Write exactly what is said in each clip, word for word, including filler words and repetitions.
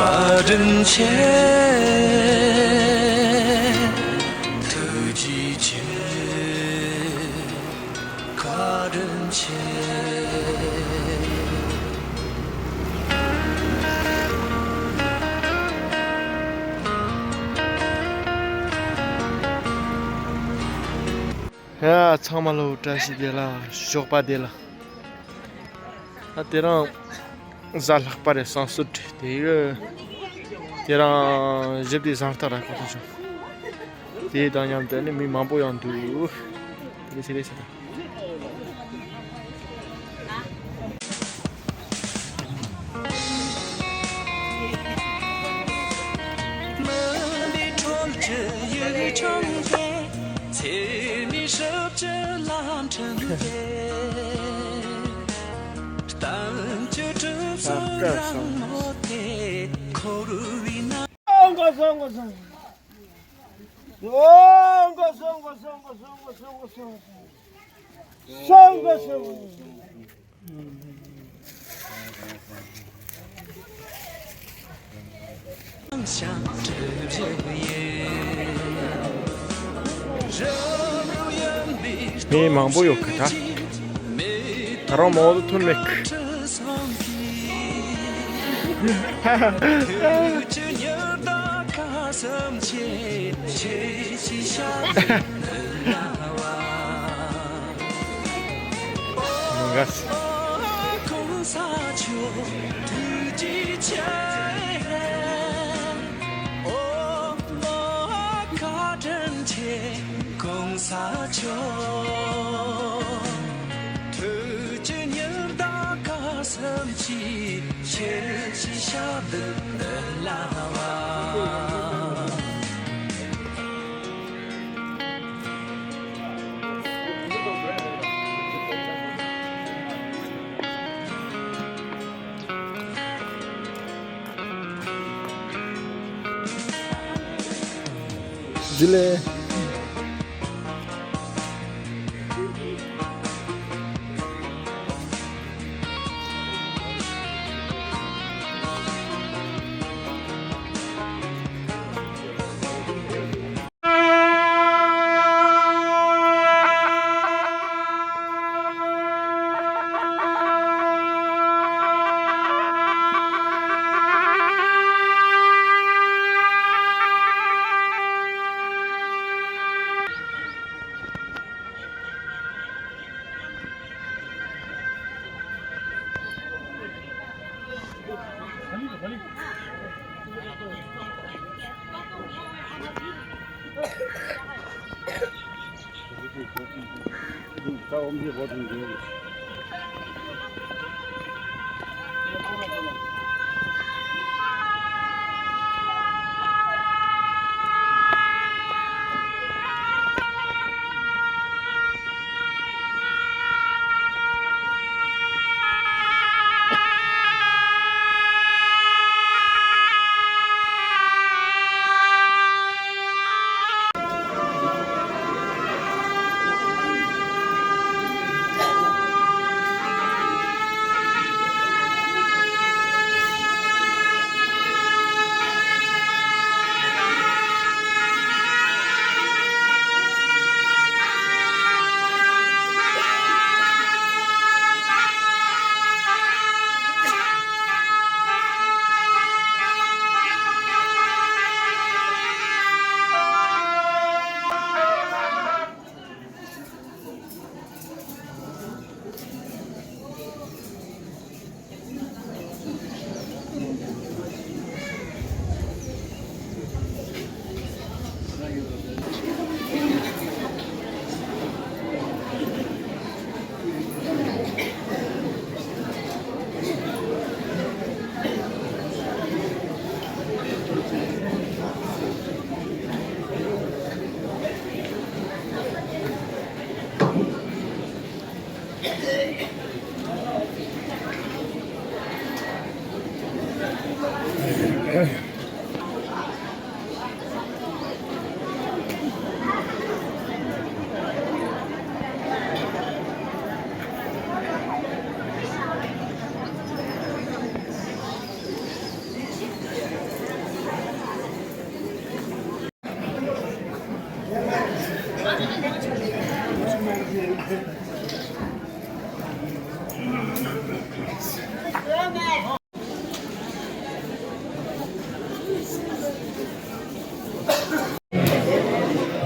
བཀའ་དྲིན་ཆེ། ཐུགས་རྗེ་ཆེ། བཀའ་དྲིན་ཆེ། ཡ། ཚང་མ་ལོ། བཀྲ་ཤིས་བདེ་ལེགས། ཞོགས་པ་བདེ་ལེགས། ད་དེ་རིང་གཟའ་ལྷག་པ་རེད། བསང་གསོལ་དེ་ཡོད། དེ་རིང་ཞི་བདེ་གཟེངས་རྟགས་རག་གོ་ཐུབ་བྱུང་། དེ་དང་མཉམ་དུ་ནི་མི་མང་པོ་ཡང་འདུག་དེ་ཚེ་རེད་ཟེར་ད། མི་མང་པོ་ཡོད་གི་ད། ད་རུང་མོ་དུ་ཐུར་མེད་གི། ཇུ་ལེ།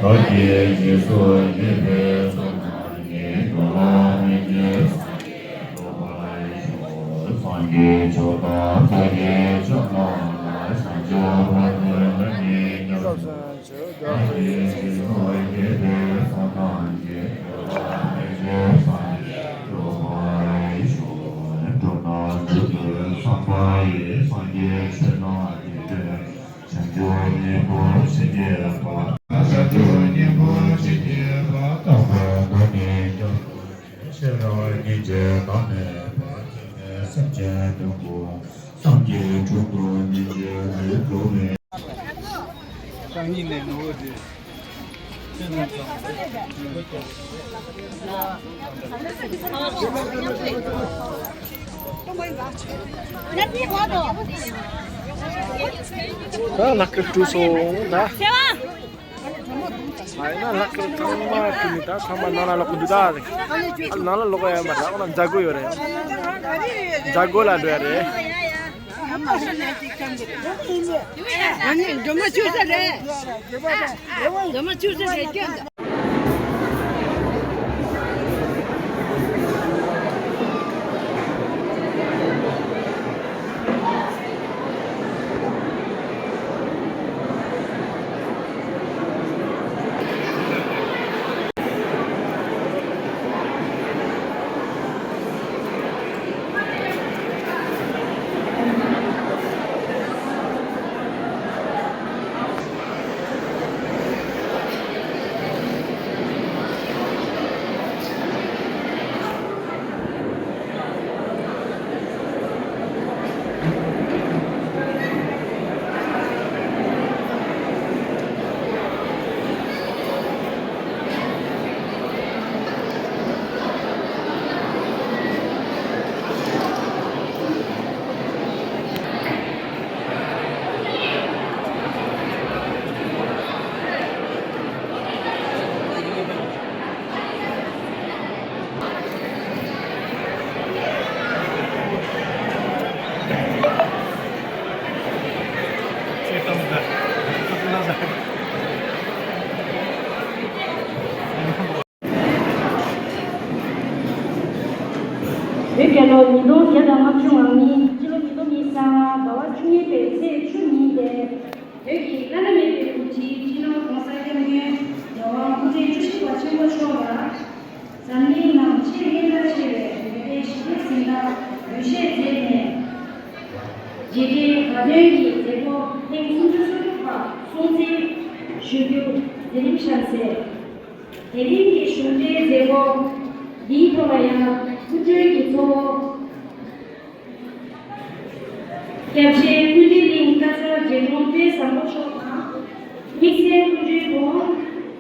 བདག་གིས་རྗེས་སུ་བདེ་བའི་ཚོགས་རྣམས་ཀྱིས། འགྲོ་བ་མི་སྐྱེ་སངས་རྒྱས་འགྲུབ་པར་ཤོག་སངས་རྒྱས་ཆོས་དང་ཐམས་ཅད་མཁྱེན་པ་ལ། བྱང་ཆུབ་བར་དུ་བདག་ནི་སྐྱབས་སུ། བདག་གིས་རྗེས་སུ་བདེ་བའི་ཚོགས་རྣམས་ཀྱིས། འགྲོ་བ་མི་སྐྱེ་སངས་རྒྱས་འགྲུབ་པར་ཤོག་འགྲོ་རྣམས་སྡུག་ཏུ་སངས་པ་ཡི། སངས་རྒྱས་ཆོས་རྣམས་ཀྱི་དོན། བྱང་ཆུབ་སྙིང་པོར་བྱིན་གྱིས་རློབས། བྱང་ཆུབ་སྙིང་པོར་བྱིན་གྱིས་རློབས། རྟག་པར་བདག་ནི་སྐྱབས་སུ་མཆི། ཤེས་རབ་སྙིང་རྗེ་བདག་མེད་པ། ཐོབ་ནས་སེམས་ཅན་དོན་ཀུན། སངས་རྒྱས་དྲུང་དུ་ནི་འགྲོ་བའི། སང་ཉིན་ནས་ནུ་བོ་དེ། ད་ལག་ཁྱེར་བཀྲུས་སོང་ད། ཨ་ཡིན་ན་ལག་ཁྱེར་ཚང་མ་བཀྲུས་ནས་ད་ཚང་མ་ནང་ལ་ལོག་གི་འདུག་ད། ཨ་ནང་ལ་ལོག་གི་ཡོད་མ་རེད། ཨ་ནང་མཛད་སྒོ་ཡོད་རེད། མཛད་སྒོ་ལ་འགྲོ་ཡ་རེད། ཨ་ནི་སྒྲོལ་མ་བཅུ་ས་རེད། སྒྲོལ་མ་བཅུ་ས་རེད་སྐྱོན། བོད་རྒྱལ་ལོ་ཉིས་སྟོང་བརྒྱ་དང་ལྔ་བཅུ་ང་གཉིས། སྤྱི་ལོ་ཉིས་སྟོང་ཉི་ཤུ་རྩ་ལྔ་ཟླ་བ་བཅུ་གཉིས་པའི་ཚེས་བཅུ་ཉིན་ཏེ། བོད་ཀྱི་བླ་ན་མེད་པའི་གུང་ཁྲན་སྤྱི་ནོར་༸གོང་ས་༸སྐྱབས་མགོན་རྒྱལ་དབང་སྐུ་ཕྲེང་བཅུ་བཞི་པ་ཆེན་པོ་མཆོག་ལ། འཛམ་གླིང་ནང་ཆེས་སྙན་གྲགས་ཆེ་བའི་བོད་པའི་ཞི་བདེ་གཟེངས་རྟགས་འབུལ་བཞེས་མཛད་ནས། རྗེས་དྲན་དགའ་སྟོན་གྱི་མཛད་སྒོ་ཐེངས་སུམ་ཅུ་སོ་དྲུག་པ་སྲུང་བརྩི་ཞུ་རྒྱུ་མཛད་རིམ་བཞག་མཛད། དེ་རིང་གི་གཞུང་འབྲེལ་མཛད་སྒོ་འདིའི་ཐོག་ལ་ཡང་སྐུ་མགྲོན་གྱི་གཙོ་བོ། སྐྱབས་རྗེ་ཀུན་བདེ་གླིང་བཀའ་ཚར་རྗེ་དྲུང་དཔལ་བཟང་པོ་མཆོག་དང་། དམིགས་བསལ་སྐུ་མགྲོན་གོང་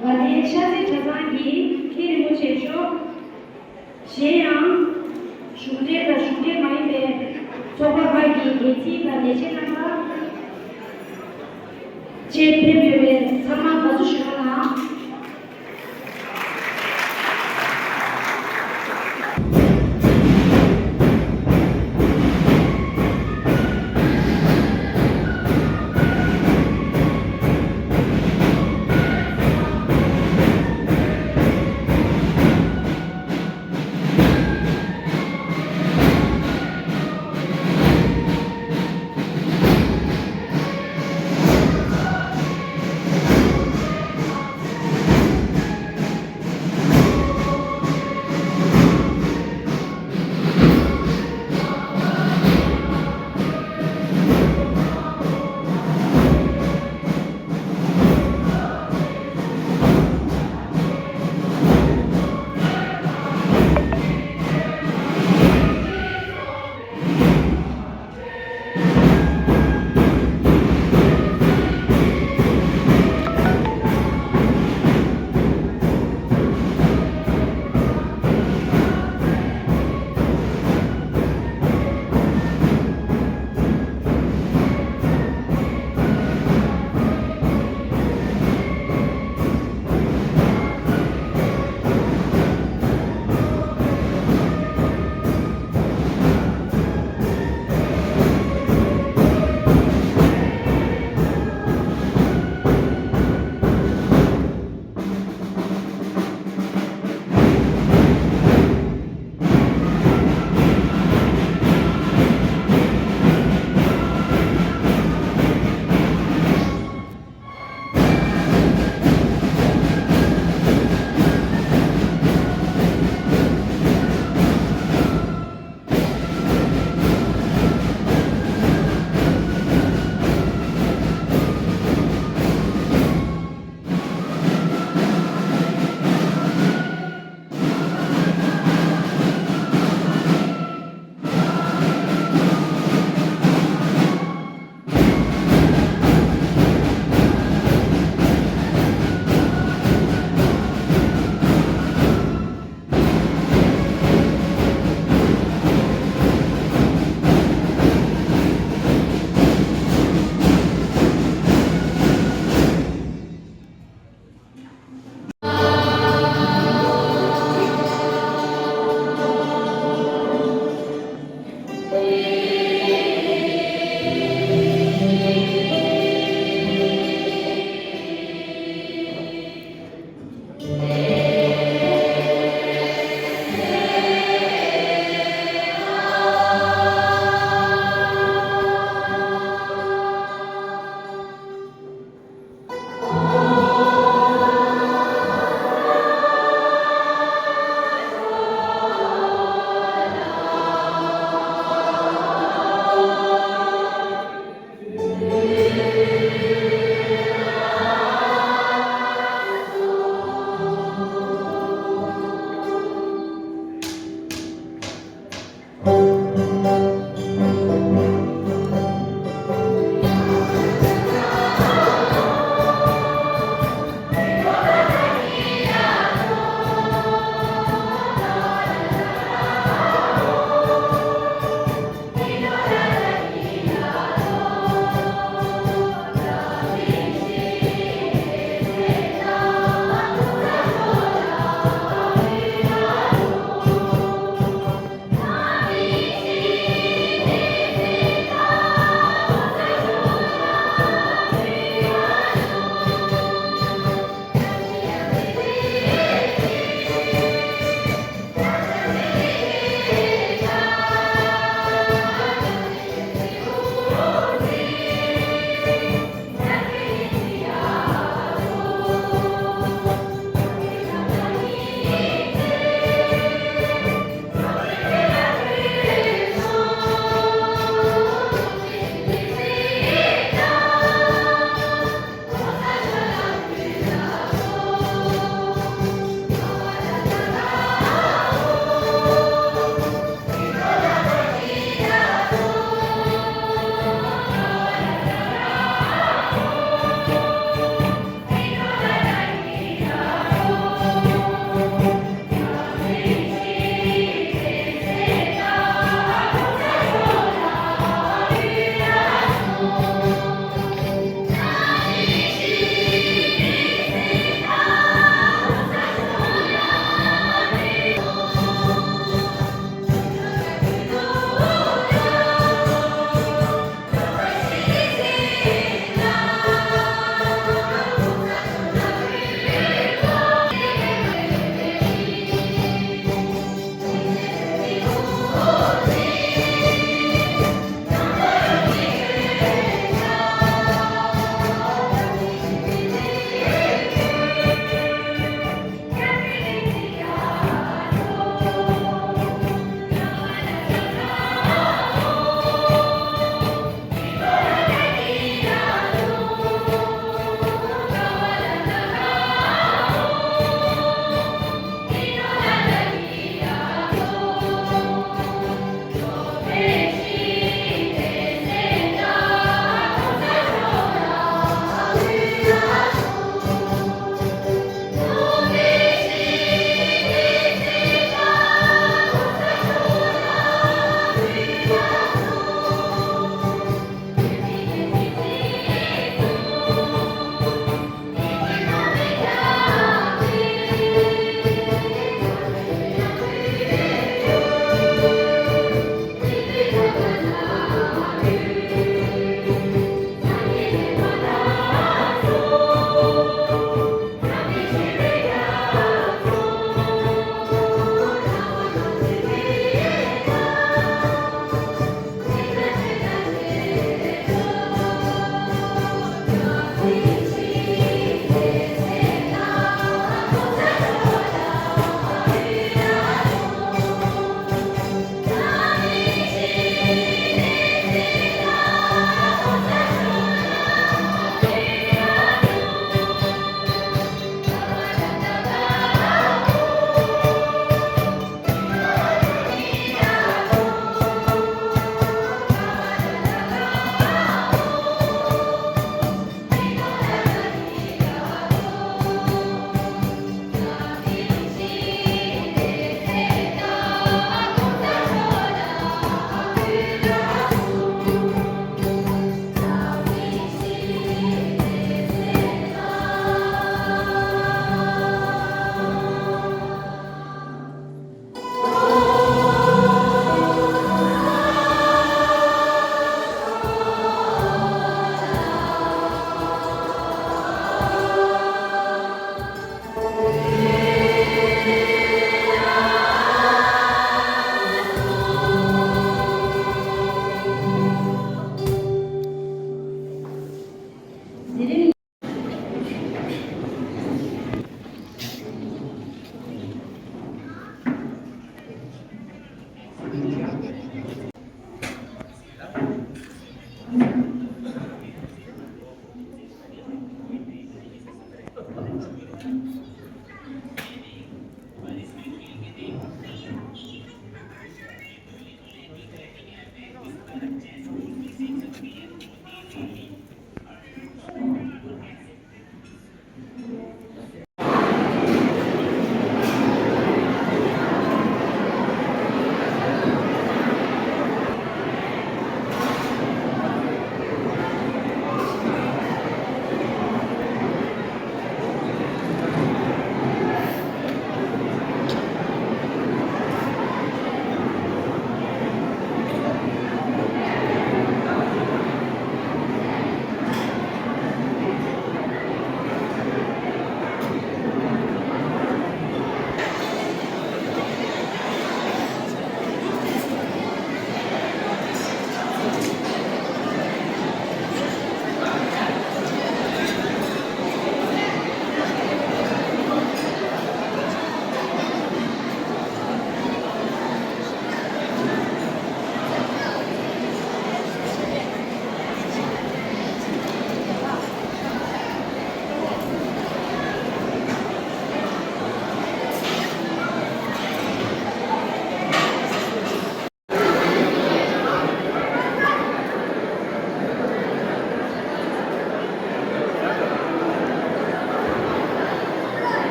དགའ་ལྡན་ཤར་རྩེ་གྲྭ་ཚང་གི་མཁན་རིན་པོ་ཆེ་མཆོག་གཞན་ཡང་། གཞུང་འབྲེལ་དང་གཞུང་འབྲེལ་མ་ཡིན་པའི་ཚོགས་པ་ཁག་གི་འགན་འཛིན་དང་ལས་བྱེད་རྣམ་པ་བཅས་ཕེབས་ཡོད་པས་ཚང་མ་དགའ་བསུ་ཞུ་རོགས་གནང་། དེ་རིང་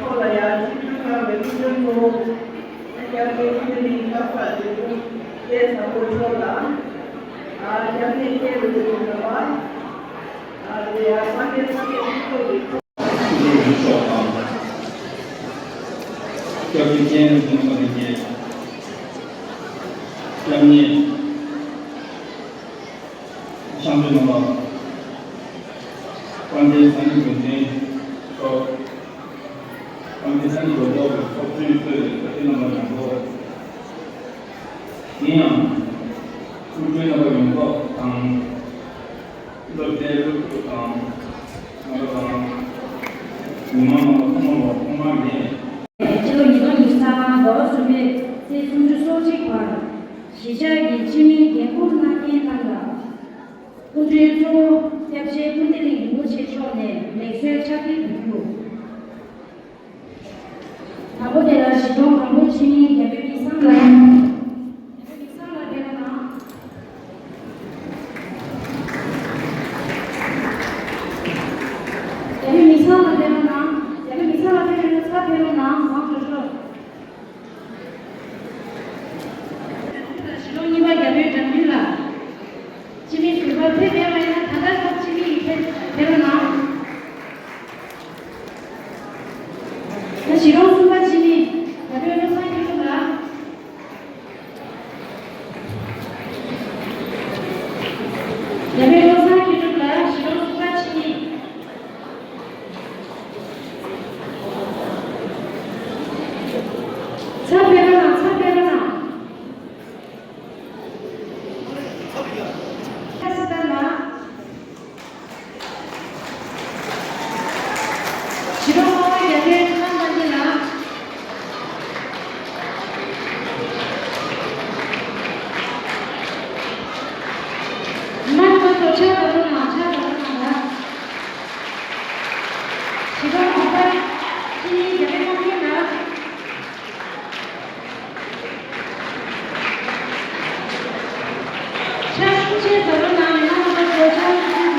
ཐོག་ལ་ཡང་སྤྱི་འཐུས་ཁང་གི་ཐུགས་རྗེ་གཙོ་བོ་སྐྱབས་མགོན་ཆོས་གླིང་བཀའ་ཤག་ལས་ཁུངས་ལས་སྣེ་ཚོགས་ལ་སྐྱབས་གནས་བསྐྱལ་ཡོད་པའི་རྣམ་པ། དེ་ཡང་དཔལ་ལྡན་ས་སྐྱ་སྤྱི་ཚོགས་ཀྱི་ཚོགས། སྐྱབས་རྗེ་མཁན་རིན་པོ་ཆེ་ལྷན་རྒྱས། སྐྱབས་གནས། ཤང་ཚོའི་རྣམ་པ། དཔལ་ལྡན་ས་གནས་འགོ་འཛིན་མཆོག་དཔལ་ལྡན་ས་གནས་འགོ་ཚོགས་ཀྱི་ཚོགས་གཙོས་གཙོས་པའི་བཀའ་བརྒྱུད་རྣམ་པ་ཡོངས་རྫོགས། དེ་ཡང་། སྐུ་མགྲོན་རྣམ་པ་ཡོངས་རྫོགས་དང་། སློབ་གྲྭའི་སློབ་ཕྲུག་དང་། རྣམ་པ་དང་། མི་མང་རྣམ་པ་ཚང་མ་ལ་ཐོག་མར་ངས། སྤྱི་ལོ་ཉིས་སྟོང་ཉི་ཤུ་རྩ་ལྔ་ཟླ་བ་གསུམ་པའི་ཚེས་སུམ་ཅུ་སོ་གཅིག་བར་གཞིས་ཆགས་ཀྱི་སྤྱི་མིའི་འགན་འཁུར་གནང་མཁན་རྣམས་ལ་སྐུ་མགྲོན་གཙོ་བོ་སྐྱབས་རྗེ་ཀུན་བདེ་གླིང་རིན་པོ་ཆེ་མཆོག་ནས་ལེགས་གསོལ་ཕྱག་འཁྱེར་ཞུ་རྒྱུ། དང་པོ་དེ་ལ་གཞིས་གྲོང་གང་པོ་སྤྱི་མིའི་རྒྱ་བོད་མི་ཚང་ལ། རྒྱ་བོད་མི་ཚང་ལ་ཕེབས་རོགས་གནང་། རྒྱ་བོད་མི་ཚང་ལ་ཕེབས་རོགས་གནང་། རྒྱ་བོད་མི་ཚང་ལ་ཕེབས་རོགས་གནང་། ཚར་ཕེབས་རོགས་གནང་། མང་དུ་ཤོག་གཞིས་གྲོང་གཉིས་པ་རྒྱ་བོད་འགྲམ་རྒྱུད་ལ། སྤྱི་མི་ཟུར་པ་ཕེབས་མེད་པ་ཡིན་ན་ད་ལྟ་ཁག་སྤྱི་མི་ཡིས་ཕེབས་ཕེབས་རོགས་གནང་། ད་གཞིས་གྲོང་གསུམ་པ་སྤྱི་མི་རྒྱ་བོད་བློ་བཟང་མཁས་གྲུབ་ལགས། རྒྱ་བོད་བློ་བཟང་མཁས་གྲུབ་ལགས་གཞིས་གྲོང་གསུམ་པ་སྤྱི་མི། ཚར་ཕེབས་རོགས་གནང་། ཚར་ཕེབས་རོགས་གནང་། ཁ་སི་ཏ་ལགས། གཞིས་གྲོང་ལྔ་པ་རྒྱ་བོད་ཚང་པ་ཉིད་ལགས། ཆེས་ད་ལོ་ནང་ནས་ལྷག་པར་དུ་ཆ་རོགས་ཆེན་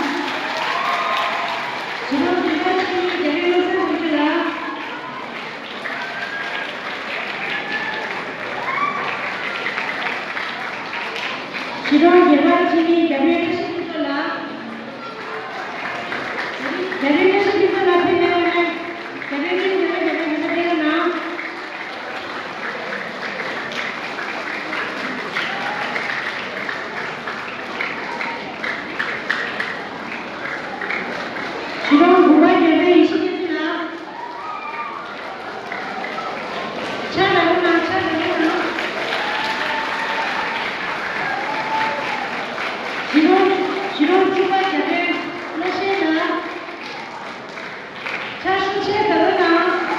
ཞི་ལོ་རྒྱལ་བ་ཆེན་མོའི་རྒྱལ་བའི་བློ་གསལ་ཐུགས་རྗེ་ལགས། ཞི་ལོ་རྒྱལ་བ་ཆེན་མོའི་རྒྱལ་བའི་བཀྲ་ཤིས་ཕུན་ཚོགས་ལགས། རྒྱལ་བའི་བཀྲ་ཤིས་ཕུན་ཚོགས་ལགས་ཕེབས་མེད་པ་ནས་རྒྱལ་བའི་བཀྲ་ཤིས་ཕུན་ཚོགས་རྒྱལ་བའི་བཀྲ་ཤིས་ཕུན་ཚོགས་ལགས། ཞི་ལོ་འགུག་པ་རྒྱལ་པོའི་ཡེ་ཤེས་སྐྱེད་ཚལ་ལགས། ཕྱག་ར་བོ་ནང་། ཕྱག་ར་བོ་ནང་། ཞི་ལོ་ཞི་ལོ་བཅུ་པ་རྒྱལ་པོའི་བློ་ཤེས་ལགས། ཕྱག་ཤུགས་ཆེ་ད་རུ་དང་།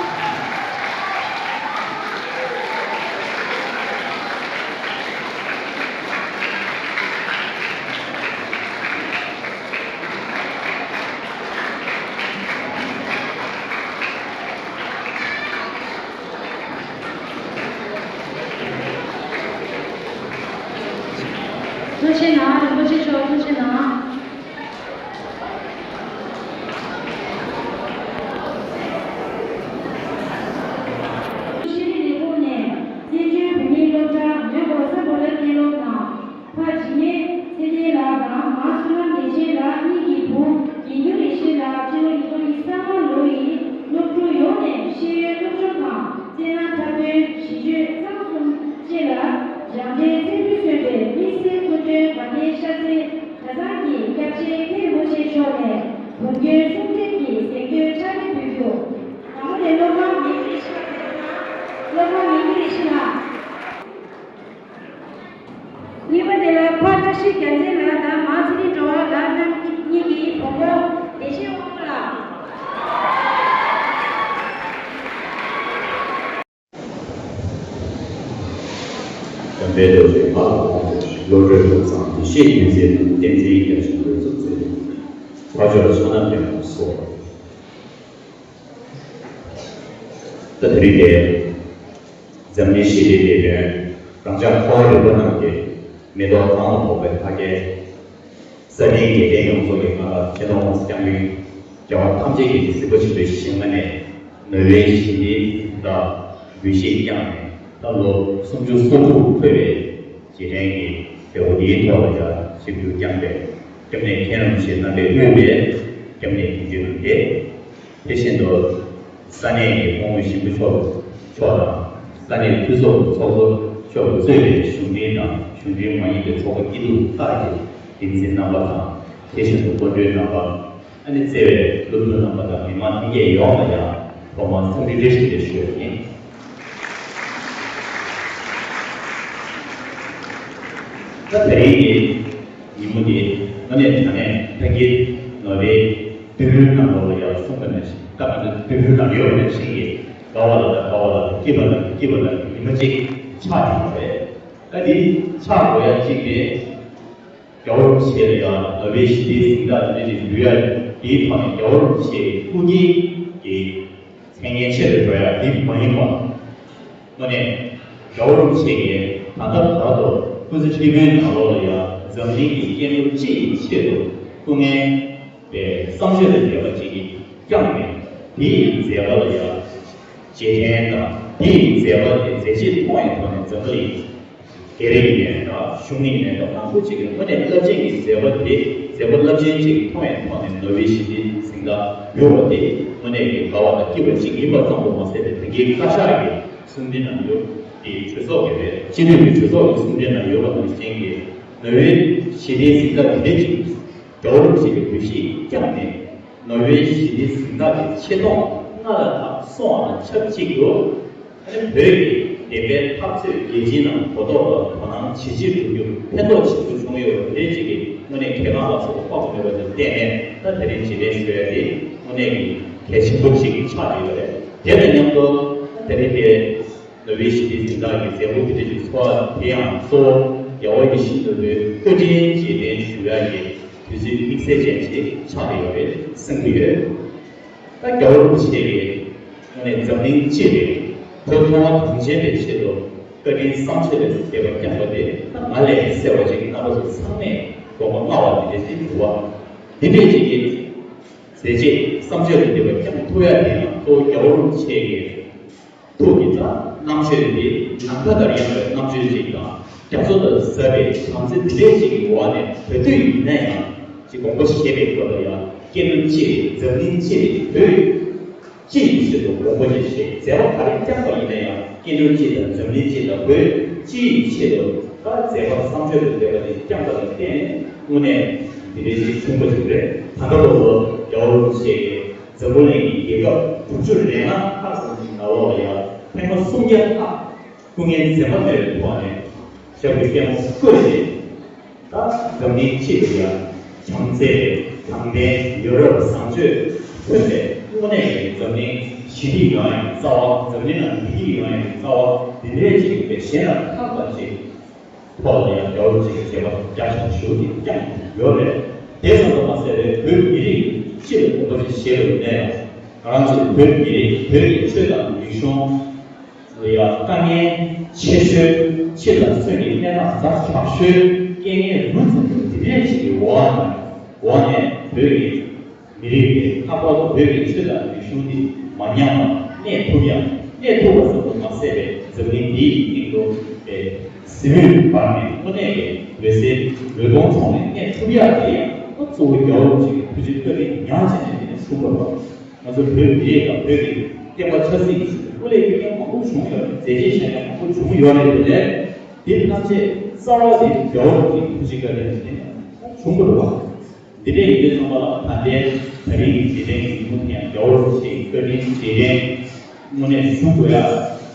ཐུགས་རྗེ་གནང་། རིན་པོ་ཆེ་མཆོག་ཐུགས་རྗེ་གནང་། ཤེས་རིག་ལས་ཁུངས་ནས་བཙན་བྱོལ་བོད་མིའི་སློབ་གྲྭ་མོན་གྷོ་སམ་བྷོ་ཊ་གཏན་སློབ་དང་། ཕ་འཇིགས་མེད་ཚེ་བརྟན་ལགས་དང་མ་བསོད་ནམས་བདེ་ཆེན་ལགས་གཉིས་ཀྱི་བུ་རྒྱལ་འགྱུར་ཡེ་ཤེས་ལགས་སྤྱི་ལོ་ཉིས་སྟོང་ཉི་ཤུ་རྩ་ལྔ་ལོ་ཡི་སློབ་ཕྲུག་ཡོངས་ནས་ཤེས་ཡོན་སློབ་སྦྱོང་དང་། རྩལ་སྣང་འཁྲབ་སྟོན། གཞི་བཅོས་གཙང་གསུམ་བཅས་ལ་སྦྱངས་འབྲས་ཚད་ལྡན་སོན་པའི་དམིགས་བསལ་སྐུ་མགྲོན་དགའ་ལྡན་ཤར་རྩེ་གྲྭ་ཚང་གི་སྐྱབས་རྗེ་མཁན་རིན་པོ་ཆེ་མཆོག་ནས་བོད་སྐྱོན་སྲུང་བརྟན་གྱི་གཟེངས་བསྟོད་ཕྱག་འཁྱེར་ཕུལ་རྒྱུ། དང་པོ་ནས་སློབ་དཔོན་མི་འགྱུར་ཡེ་ཤེས་ལགས། སློབ་དཔོན་མི་འགྱུར་ཡེ་ཤེས་ལགས། གཉིས་པ་དེ་ལ་ཕ་བཀྲ་ཤིས་རྒྱལ་མཚན་ལགས་དང་མ་ཚེ་རིང་སྒྲོལ་དཀར་ལགས་རྣམ་གཉིས་ཀྱི་བུ་མོ་བདེ་ཆེན་དབང་མོ་ལགས། འཇམ་དཔལ་རྡོ་རྗེ་ཕ་ལ་ཕོག་པའི་བློ་གྲོས་ཐོབ་ཚང་བདེ་གཤེགས་མྱུར་མཛད་རྣམས་བསྟན་འཛིན་རྒྱ་ཆེན་རོལ་མཚོ་རྩེ་ཕ་ཇོ་ཕྱག་ན་རྒྱ་མོ་སོགས། ད་དེ་རིང་དེ་འཛམ་གླིང་ཞི་བདེའི་དེད་དཔོན་རང་ཅག་འཁོར་བ་རིག་པ་རྣམས་ཀྱི་མེ་ཏོག་གང་ལ་ཕོག་པའི་ཕ་རྒྱལ། ས་སྟེང་རྒྱལ་བསྟན་ཡོངས་རྫོགས་ཀྱི་མངའ་བདག་ཆེ་མཐོང་དབང་ཕྱུག་སྐྱབས་མགོན་རྒྱལ་བ་ཐམས་ཅད་ཀྱི་གཟིགས་པ་ཆེན་པོའི་ཞལ་སྔ་ནས་ནོ་བྷེལ་ཞི་བདེའི་གཟེངས་རྟགས་འབུལ་བཞེས་བསྐྱངས་ནས་ད་ལོ་སུམ་ཅུ་སོ་དྲུག་འཁོད་པའི་རྗེས་དྲན་གྱི་མཛད་སྒོ་འདིའི་ཐོག་ལ་ཡང་ཞིབ་འཇུག་བསྐྱངས་པའི་སྐྱབས་གནས་མཁན་རིན་པོ་ཆེ་རྣམ་པས་དབུས་པའི་སྐྱབས་གནས་དགེ་འདུན་རྣམས་ཏེ། དེ་བཞིན་དུ་ས་གནས་ཀྱི་སྐུ་ངོ་ཞིང་པ་མཆོག་མཆོག་དང་ས་གནས་འཐུས་ཚོགས་ཀྱི་ཚོགས་གཙོ་མཆོག་གིས་གཙོས་པའི་གཞུང་འབྲེལ་དང་གཞུང་འབྲེལ་མ་ཡིན་པའི་ཚོགས་པ་སྐྱིད་སྡུག་ཁག་གི་འགན་འཛིན་རྣམ་པ་དང་། དེ་བཞིན་དུ་སྐུ་མགྲོན་རྣམ་པ། ཨ་ནི་བརྩེ་བའི་སློབ་ཕྲུག་རྣམ་པ་དང་མི་མང་ལྷན་རྒྱས་ཡོངས་ལ་ཡང་ཐོག་མར་འཚམས་འདྲི་བཀྲ་ཤིས་བདེ་ལེགས་ཞུ་ཡ་ཡིན། ད་དེ་རིང་གི་ཉིན་མོ་འདི་དངོས་གནས་དྲང་གནས་ད་གིན་ནོ་བྷེལ་བསྟོད་ར་གནང་བ་ལ་ཡང་གསུངས་པ་ནང་བཞིན། ད་ང་ཚོ་བསྟོད་ར་གནང་ཡོད་པ་ནང་བཞིན་གྱི་དགའ་བ་ལ་དང་དགའ་བ་ལ་སྐྱིད་པ་ལ་སྐྱིད་པ་ལ་ཉི་མ་གཅིག་ཆགས་ཀྱི་ཡོད་རེད། ད་འདི་ཆགས་དགོས་ཡ་གཅིག་དེ། རྒྱལ་བ་རིན་པོ་ཆེ་ལ་ཡང་ནོ་བྷེལ་ཞི་བདེའི་གཟེངས་རྟགས་དེ་འདྲ་ཞིག་འབུལ་ཡ་དེའི་ཐོག་ནས་རྒྱལ་བ་རིན་པོ་ཆེའི་སྐུ་སྐྱེའི་གི་མཚན་སྙན་ཆེ་རུ་འགྲོ་ཡ་དེ་མ་ཡིན་པ། དངོས་གནས་རྒྱལ་བ་རིན་པོ་ཆེ་གིས་ད་ལྟ་བར་དུ་སྐུ་ཚེ་ཧྲིལ་པོའི་ནང་ལོགས་ལ་ཡང་འཛམ་གླིང་གི་སྐྱེ་འགྲོ་སྤྱི་ཡི་ཆེད་དུ་སྐུ་ངལ་བའི་བསམ་སྤྱོད་དང་ལྡན་པ་ཅིག་གིས་བསྐྱངས་ནས་དེའི་མཛད་པ་ལ་ཡང་རྗེས་དྲན་དང་དེའི་མཛད་པ་དེ་མཛད་རྗེས་མཐོང་བའི་ཐོག་ནས་འཛམ་བུ་གླིང་སྒེར་ཡིན་ནའི་འདྲ། གཞུང་ཡིན་ནའི་འདྲ། མང་པོ་ཅིག་གིས་དངོས་གནས་རླབས་ཆེན་གྱི་མཛད་པ་དེ་མཛད་པ་རླབས་ཆེན་ཅིག་མཐོང་བའི་ཐོག་ནས་ནོ་བྷེལ་ཞི་བདེའི་གཟེངས་རྟགས་ཕུལ་བ་དེ་དངོས་གནས་ཀྱི་དགའ་བ་དང་སྐྱིད་པ་ཅིག་ཡིན་པ་ཙམ་དུ་མ་ཟད་པའི་ད་གིན་བཀའ་ཤག་གིས་གསུང་འཕྲིན་ནང་ཡོད་དེ། གྲོས་ཚོགས་ཀྱི་རེད། སྤྱི་འཐུས་ཀྱི་གྲོས་ཚོགས་ཀྱི་གསུང་འཕྲིན་ནང་ཡོད་པ་ནང་བཞིན་གྱི་ནོ་བྷེལ་ཞི་བདེའི་གཟེངས་རྟགས་དེ་འདྲ་ཅིག་རྒྱལ་བ་རིན་པོ་ཆེ་གིས་འབུལ་བཞེས་བསྐྱངས་ནས། ནོ་བྷེལ་ཞི་བདེའི་གཟེངས་རྟགས་ཀྱི་ཆེ་མཐོང་སྔར་ལས་ལྷག་སོང་བ་དང་ཆབས་ཅིག་ཏུ། ཨ་ནི་བོད་ཀྱི་བདེན་པའི་འཐབ་རྩོད་རྒྱལ་སྤྱིའི་ནང་གོ་རྟོགས་དང་དོ་སྣང་ཇེ་ཆེར་འགྲོ་རྒྱུར་ཕན་ཐོགས་ཆེན་པོ་བྱུང་ཡོད་པ་དེ་གཅིག་གིས་དངོས་གནས་གལ་འགངས་ལ་སོགས་དཔག་ཏུ་མེད་པ་དེར་བརྟེན་ནས། ད་དེ་རིང་རྗེས་དྲན་ཞུ་ཡ་དེ་དངོས་གནས་ཀྱི་གལ་ཆེན་པོ་ཞིག་ཆགས་ཡོད་པ་རེད། དེ་དང་མཉམ་དུ་ད་དེ་རིང་དེ། ནོ་བྷེལ་ཞི་བདེའི་གཟེངས་རྟགས་ཀྱི་མཛད་སྒོ་དེ་འདྲ་ཞིག་ཚོགས་པ་དེ་ཡང་གཙོ་བོ་རྒྱལ་བ་ཡིད་བཞིན་ནོར་བུའི་བཀའ་དྲིན་རྗེས་དྲན་ཞུ་ཡ་ཡི་དུས་ཚོད་དམིགས་བསལ་ཅན་ཞིག་ཆགས་ཀྱི་ཡོད་པས་གསུང་གི་ཡོད། ད་རྒྱལ་བ་རིན་པོ་ཆེ་གིས་དངོས་གནས་འཛམ་གླིང་སྤྱི་ལ་བོད་མཐོ་སྒང་གངས་ཅན་པའི་ཆེད་དུ་བཀའ་དྲིན་བསམ་ཤེས་ལས་འདས་པ་བསྐྱངས་པ་དེ། ད་ང་ལས་གསལ་བ་ཅིག་རྣམ་པ་ཚོ་ཚང་མས་ འདི་འདྲ་བ། འདི་འདྲའི་ཅིག་གི་མཛད་རྗེས་བསམ་བརྗོད་ལ་འདི་བ་ཁྱབ་ཐུབ་ཡ་དེ་ཡང་གཙོ་བོ་རྒྱལ་བ་རིན་པོ་ཆེ་གི་ཐུགས་ཀྱི་རྩ་རྣམ་དཔྱོད་དེ་ནམ་མཁའ་ལྟར་ཡངས་པའི་རྣམ་དཔྱོད་ཅིག་དང་རྒྱ་མཚོ་ལྟར་ཟབ་པའི་བྱམས་བརྩེ་འདི་འདྲའི་ཅིག་གི་འོག་ནས་བོད་དུས་ཡིན་ན་ཡང་ཅིག་དགོངས་པ་བཞེས་པའི་སྐོར་ལ་ཡང་སྐྱེ་འགྲོ་གཅིག་རེད། འཛམ་གླིང་གཅིག་རེད། བོད་སྤྱི་ཡི་ཆེད་དུ་དགོངས་པ་ཅིག་བཞེས། མཛད་པ་ག་རེ་བསྐྱངས་པ་ཡིན་ན་ཡང་སྐྱེ་འགྲོ་སྤྱི་དང་འཛམ་གླིང་སྤྱི་དང་བོད་སྤྱི་ཡི་ཆེད་དུ་ད་མཛད་པ་བསམ་བརྗོད་དུ་འདོད་པ་དེ་བསྐྱངས་པ་ལ་བརྟེན་ནས་དངོས་གནས་འདི་འདྲའི་ཞིག་བྱུང་པ་ཞིག་རེད། ད་ལྟ་བར་དུ་རྒྱལ་བ་རིན་པོ་ཆེ་གིས་འཛམ་བུ་གླིང་གི་རྒྱལ་ཁབ་དྲུག་ཅུ་རེ་ལྔ་ལྷག་ཙམ་ཞིག་ནང་ལོགས་ལ་ཡང་ཐེངས་མ་སུམ་བརྒྱ་ལྷག་སྐུ་ངལ་འཛེམ་པ་མེད་པའི་ཐོག་ནས་ཞབས་ཀྱི་པད་མོ་བཀོད་ནས། ད་འཛམ་གླིང་སྤྱི་ལ་ཡང་བྱམས་བརྩེ་དང་ལྡན་ཡོ་རོབ་བཟང་སྤྱོད་མཚོན་པའི་དངོས་གནས་ཀྱི་འཛམ་གླིང་ཞི་བདེ་ཡོང་ཡག་གི་རྩ་བ། འཛམ་གླིང་ལ་བདེ་སྐྱིད་ཡོང་ཡག་གི་རྩ་བ་འདི་འདྲའི་ཅིག་ཡིན་པའི་གཞན་ལ་ཁག་པ་ཅིག་ཐོག་ལ་ཡང་རྒྱལ་བ་རིན་པོ་ཆེ་གི་མཛད་པ་རྒྱ་ཆེན་པོ་ཞེ་པོ་ཅིག་བསྐྱངས་ཡོད་རེད། དེ་ཙམ་དུ་མ་ཟད་པའི་བོད་མི་རིགས་སྤྱི་ལ་དགོངས་པ་ཅིག་བཞེས་པ་ཡིན་ན་ཡང་ང་རང་ཚོའི་བོད་མི་རིགས་བོད་ཀྱི་ཆོས་དང་རིག་གཞུང་ལ་ཡང་དཀའ་ངལ་ཆེ་ཤོས། ཕྱི་ལ་སོན་གྱི་གནས་སྟངས་ཛ་དྲག་ཤོས། རྐྱེན་ངན་རུ་འཛིན་པའི་འདི་འདྲའི་ཞིག་གི་འོག་ནས་འོག་ནས་བོད་ཀྱི་མི་རིགས་ཀྱི་ལྷག་པར་དུ་བོད་ཀྱི་ཆོས་དང་རིག་གཞུང་འདི་མ་ཉམས་པར་གནས་ཐུབ་ཡག་གནས་ཐུབ་པ་ཙམ་དུ་མ་ཟད་པའི་འཛམ་གླིང་འདིའི་སྟེང་དུ་པའི་གཟི་འོད་འབར་ནས་དངོས་གནས་ཀྱི་འོད་ཟེར་འོད་སྟོང་འཕྲོ་ནས་གནས་ཐུབ་ཡག་དེ་ཡང་གཙོ་བོ་རྒྱལ་བ་རིན་པོ་ཆེ་གི་ཐུགས་རྗེ་བཀའ་དྲིན་ཉག་གཅིག་ནས་དེ་ནས་བྱུང་བ་རེད། ང་ཚོ་བོད་མི་རིགས་དང་བོད་ཀྱི་བསྟན་པ་ཆབ་སྲིད་ཀྱི་ཆེད་དུ་སྐུ་ལས་དཀའ་ངལ་མང་པོ་བྱུང་ཡོད་རེད། མཛད་རྗེས་བཞག་མཁན་མང་པོ་བྱུང་ཡོད་རེད། དེ་ལས་དེ་ཐམས་ཅད་རྩ་བ་དེ་རྒྱལ་བ་རིན་པོ་ཆེའི་ཐུགས་རྗེ་བཀའ་དྲིན་ལ་བརྟེན་ནས་བྱུང་དགོས་རེད་བ། འདི་འདྲའི་ཡིན་དུས་ཙམ་པ་ལ་ད་ལྟའི་ད་རིང་གི་འདི་འདྲའི་ཉིན་མོ་དེ་ཡང་རྒྱལ་བ་རིན་པོ་ཆེའི་བཀའ་དྲིན་རྗེས་དྲན་དངོས་གནས་ཞུ་དགོས་ཡ་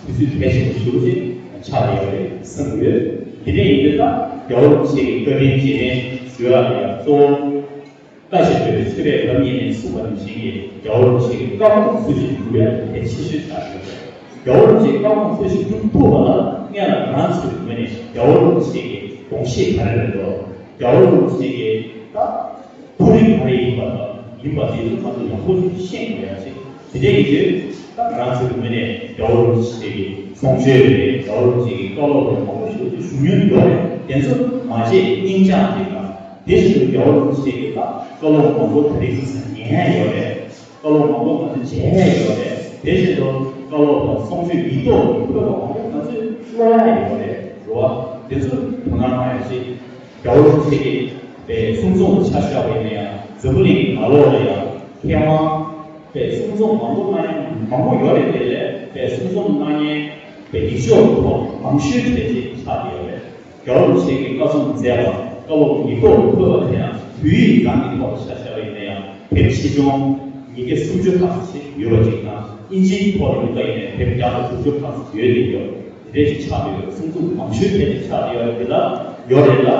དུས་ཚོད་གལ་ཆེན་པོ་ཞེ་པོ་ཅིག་ཆགས་ཡོད་རེད་བསམ་གྱི་ཡོད། འདི་འདྲའི་ཡིན་དུས་ད་རྒྱལ་བ་རིན་པོ་ཆེའི་བཀའ་དྲིན་རྗེས་དྲན་ཞུ་ཡ་ལ་ཡང་གཙོ་བོ། བཀའ་བཞིན་སྒྲུབ་པའི་མཆོད་པའི་རབ་བརྙེས་ནས་གསུངས་པ་ནང་བཞིན་གྱི་རྒྱལ་བ་རིན་པོ་ཆེ་གི་བཀའ་དགོངས་ཚུལ་བཞིན་སྒྲུབ་ཡ་དེ་གལ་ཆེ་ཤོས་ཆགས་ཡོད་རེད། རྒྱལ་བ་རིན་པོ་ཆེའི་བཀའ་དགོངས་ཚུལ་བཞིན་སྒྲུབ་ཐུབ་པ་ལ་སྔོན་ལ་ང་རང་ཚོའི་ངོས་ནས་རྒྱལ་བ་རིན་པོ་ཆེ་གི་དགོངས་བཞེད་ག་རེ་རེད་འདུག་རྒྱལ་བ་རིན་པོ་ཆེ་གི་ད་ཐུགས་རིག་ག་རེ་ཡིན་པ་དང་ཡིན་པ་དེ་ཚོ་ང་ཚོ་ཡག་པོ་ཞིག་ཤེས་དགོས་ཡ་ཅིག་དེ་འདྲ་ཡིན་དུས་ད་ང་རང་ཚོའི་ངོས་ནས་རྒྱལ་བ་རིན་པོ་ཆེ་གི་གསུང་ཆོས་རེད། རྒྱལ་བ་རིན་པོ་ཆེ་གི་བཀའ་སློབ་རེད། མང་པོ་ཞིག་ཅིག་ཞུ་མྱོང་ཡོད་རེད། དེ་ཚོ་མ་བརྗེད་སྙིང་བཅངས་ཅིག་དང་། དེ་བཞིན་དུ་རྒྱལ་བ་རིན་པོ་ཆེ་གི་ད་བཀའ་སློབ་མང་པོ་ད་རེས་ཀྱི་ཉན་ཡ་ཡོད་རེད། བཀའ་སློབ་མང་པོ་ང་ཚོས་མཇལ་ཡ་ཡོད་རེད། དེ་བཞིན་དུ་བཀའ་སློབ་དང་གསུང་ཆོས་ཡིག་ཐོག་གི་ཐོས་པ་མང་པོ་ང་ཚོས་ཀློག་ཡ་ཡོད་རེད། རེད་བ། དེ་ཚོ་དོ་སྣང་གནང་ཡ་ཞིག་རྒྱལ་བ་རིན་པོ་ཆེ་གི་པའི་གསུང་རྩོམ་ཆ་བཞག་པ་ཡིན་ན་ཡང་འཛམ་བུ་གླིང་གི་ནང་ལོགས་ལ་ཡང་མཁས་དབང་པའི་གསུང་རྩོམ་མང་པོ་གནང་མཁན་མང་པོ་ཡོད་རེད། དེ་ལས་པའི་གསུང་རྩོམ་གནང་མཁན་པའི་ཡིག་ཆོག་གི་ཐོག་མང་ཤོས་དེ་ཅིག་ཆགས་བསྡད་ཡོད་རེད། རྒྱལ་བ་རིན་པོ་ཆེ་གིས་བཀའ་གསུང་མཛད་པ་བཀའ་སློབ་ཡིག་ཐོག་ཏུ་ཕུལ་བ་དེ་ཡང་བོད་ཡིག་སྒང་གི་ཐོག་ཏུ་ཆ་བཞག་པ་ཡིན་ན་ཡང་དེབ་ཆེ་ཆུང་ཉིས་བརྒྱ་སུམ་ཅུ་ལྷག་ཙམ་ཞིག་ཡོད་པ་ཅིག་དང་། དབྱིན་ཇིའི་ཐོག་ལ་ཡིན་པ་ཡིན་ན་དེབ་བརྒྱ་དང་དྲུག་ཅུ་ལྷག་ཙམ་ཡོད་དེ་ཡོད། དེ་འདྲ་ཞིག་ཆགས་བསྡད་ཡོད། གསུང་རྩོམ་མང་ཤོས་དེ་ཆགས་བསྡད་ཡོད་རེད། དེ་ལ་ཡོད་རེད་ལ།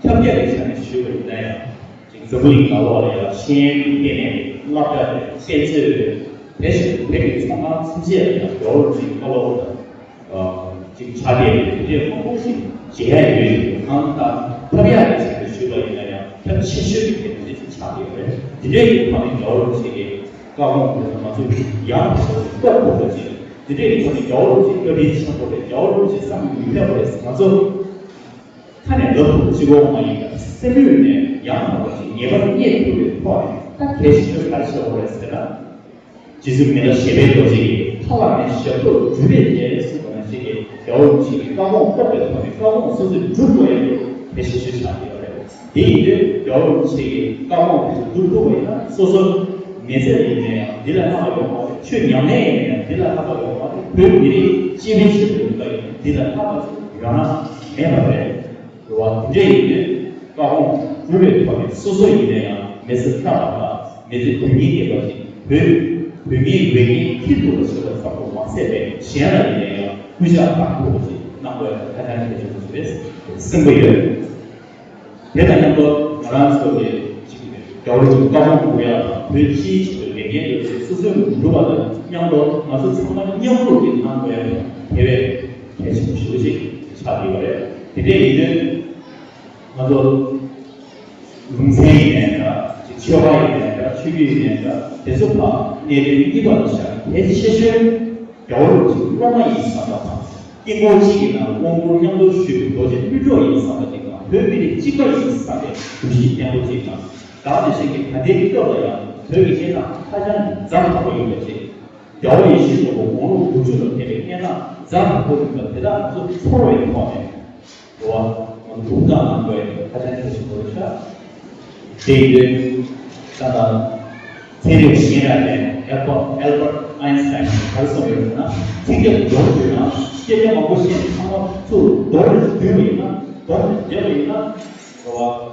ཁྱབ་རྒྱ་རེ་ཆ་ནས་ཞུས་པ་ཡིན་ན་ཡང་ཅིག་འཛམ་བུ་གླིང་ནང་ལོགས་ལ་ཡང་ཤེས་ཡོན་གྱི་ལྟེ་གནས་རེད། བསླབ་གྲྭ་རེད། དཔེ་མཛོད་རེད། དེ་བཞིན་དུ་བོད་ཀྱི་ཚོང་ཁང་ཐམས་ཅད་ལ་ཡང་རྒྱལ་བ་རིན་པོ་ཆེའི་བཀའ་སློབ་དང་། ཅིག་ཆ་དེ་དེ་འདྲའི་མང་པོ་ཞིག་མཇལ་ཡ་ཡོད་ཅིག་གང་ལྟར་ཐབས་ཡག་གི་ཆ་ནས་ཞུས་པ་ཡིན་ན་ཡང་ཁྱབ་ཆེ་ཤོས་ཀྱི་དེ་འདྲ་ཞིག་ཆགས་ཡོད་རེད། དེ་འདྲའི་གི་ཐོག་ནས་རྒྱལ་བ་རིན་པོ་ཆེ་གི་བཀའ་དགོངས་དེ་ཚོ་ང་ཚོས་ཡང་རྟོགས་དགོས་པ་ཅིག་དེ་འདྲའི་གི་ཐོག་ནས་རྒྱལ་བ་རིན་པོ་ཆེ་བཀའ་དྲིན་ཆེན་པོ་རེད། རྒྱལ་བ་རིན་པོ་ཆེ་བསམ་གྱིས་མི་ཁྱབ་པ་རེད། ང་ཚོ་ཁ་ནས་ལབ་ཐུབ་གཅིག་པོ་མ་ཡིན་པར་སེམས་ཡུལ་ནས་ཡང་དག་པ་ཅིག་ངེས་པར་རྙེད་ཐུབ་པའི་ཐོག་ནས་ད་གལ་ཆེ་ཤོས་ག་རེ་བྱེད་དགོས་རེད་ཟེར་ན། རྗེ་བཙུན་མི་ལ་བཞད་པའི་རྡོ་རྗེ་ཡིས། མཐའ་ལ་ནི་ཞབས་ཏོག་སྒྲུབ་པའི་རྒྱལ་ཟེར་བ་ནང་བཞིན་གྱི་རྒྱལ་བ་རིན་པོ་ཆེ་གི་བཀའ་དགོངས་རྟོགས་པའི་ཐོག་ནས་བཀའ་དགོངས་སོ་སོས་སྒྲུབ་དགོས་ཡ་དེ་གལ་ཆེ་ཤོས་ཆགས་ཡོད་རེད། དེ་ཡིན་དུས་རྒྱལ་བ་རིན་པོ་ཆེ་གི་བཀའ་དགོངས་དེ་ཚོ་སྒྲུབ་ཐུབ་པ་ཡིན་ན་སོ་སོ་མི་ཚེ་ཡིན་ན་ཡང་འདི་ལས་ལྷག་པ་ཡོད་མ་རེད། ཆོས་ཉམས་ལེན་ཡིན་ན་ཡང་འདི་ལས་ལྷག་པ་ཡོད་མ་རེད། བོད་མི་རིགས་སྤྱི་པའི་ཆེད་དུ་ཡིན་པ་ཡིན་ན་འདི་ལས་ལྷག་པ་ཅིག་ཡོང་ན་མེད་པ་རེད། རེད་བ། དེ་འདྲ་ཡིན་དུས་བཀའ་དགོངས་སྒྲུབ་པའི་ཐོག་ནས་སོ་སོ་ཡིན་ན་ཡང་མི་ཚེ་ལྷ་བ་དང་མི་ཚེ་དོན་གཉིས་ལྡན་པ་ཞིག་བོད་བོད་མིའི་འོས་འགན་འཁྱེར་ཐུབ་པ་ཞིག་ལ་བསམ་བློ་མ་ཟད་པའི་གཞན་ལ་ཡིན་ན་ཡང་སྐུལ་ལྕག་བཏང་ཐུབ་པ་ཞིག་གནང་དགོས་ཡ་ཧ་ཅང་གལ་ཆེན་པོ་ཞིག་རེད་བསམ་གྱི་ཡོད། དེ་དང་མཉམ་དུ་ང་རང་ཚོ་གི་ཅིག་རྒྱལ་བ་རིན་པོ་ཆེའི་བཀའ་དགོངས་སྒྲུབ་ཡ་དང་བོད་སྤྱིའི་ཆེད་དུ་ལས་འགན་ཡོད་ཚད་སོ་སོས་སྒྲུབ་པ་དང་མཉམ་དུ་ང་ཚོ་ཚང་མ་མཉམ་རུབ་ཀྱིས་གནང་དགོས་ཡ་དེ་བས་གལ་ཆེན་པོ་ཞེ་པོ་ཅིག་ཆགས་ཀྱི་ཡོད་རེད། དེ་འདྲ་ཡིན་དུས། ང་ཚོ་ལུང་ཚན་ཡིན་ནའི་འདྲ། ཅིག་ཆོལ་ཁ་ཡིན་ནའི་འདྲ། ཆོས་བརྒྱུད་ཡིན་ནའི་འདྲ། དེ་ཚོ་ཕར་གནད་དོན་གཉིས་པ་ལ་བཞག་གལ་ཆེ་ཤོས་རྒྱལ་བ་རིན་པོ་ཆེ་སློབ་མ་ཡིན་བསམ་པ་དང་། དཀྱིལ་འཁོར་གཅིག་གི་ནང་དབང་བསྐུར་མཉམ་དུ་ཞུས་པའི་རྡོ་རྗེ་སྤུན་གྲོགས་ཡིན་བསམ་པ་ཅིག་དང་། བོད་ བོད་མི་རིགས་གཅིག་པ་ཡིན་བསམ་པའི་འདུ་ཤེས་བརྟན་པོ་ཅིག་དང་། ད་དེ་བཞིན་གྱི་ད་ལྟའི་སྐབས་ལ་ཡང་བོད་ཀྱི་སྐད་གྲགས་ཧ་ཅང་གི་ཛ་དྲག་པོ་ཡོད་པ་ཅིག་རྒྱལ་བ་ཡིད་བཞིན་ནོར་བུ་དགུང་ལོ་དགུ་བཅུ་ལ་ཕེབས་པའི་སྙན་གྲགས་ཛ་དྲག་པོ་ཡིན་པ་དེ་དག་ང་ཚོ་ཚོར་བའི་ཐོག་ནས་འགྲོ་བ་ཐུགས་དག་གནང་དགོས་ཧ་ཅང་གལ་ཆེན་པོ་རེད་ཤག་དེ་ཡིན་དུས་ད་ལྟ་ཚན་རིག་པ་སྙན་གྲགས་ཅན་ཨལ་བྷར་ཨལ་བྷར་ཨའིན་སི་ཊའིན་གྱིས་ག་རེ་གསུངས་ཡོད་ཟེར་ན། ཚིག་རྒྱབ་ཏུ་འགྲོ་དུས་ན་སྐད་ཆ་མང་པོ་བཤད་ནས་ཚང་མ་ཚུར་མདོར་བསྡུས་པ་ཡིན་ན། མདོར་བསྡུས་པ་ཡིན་ན།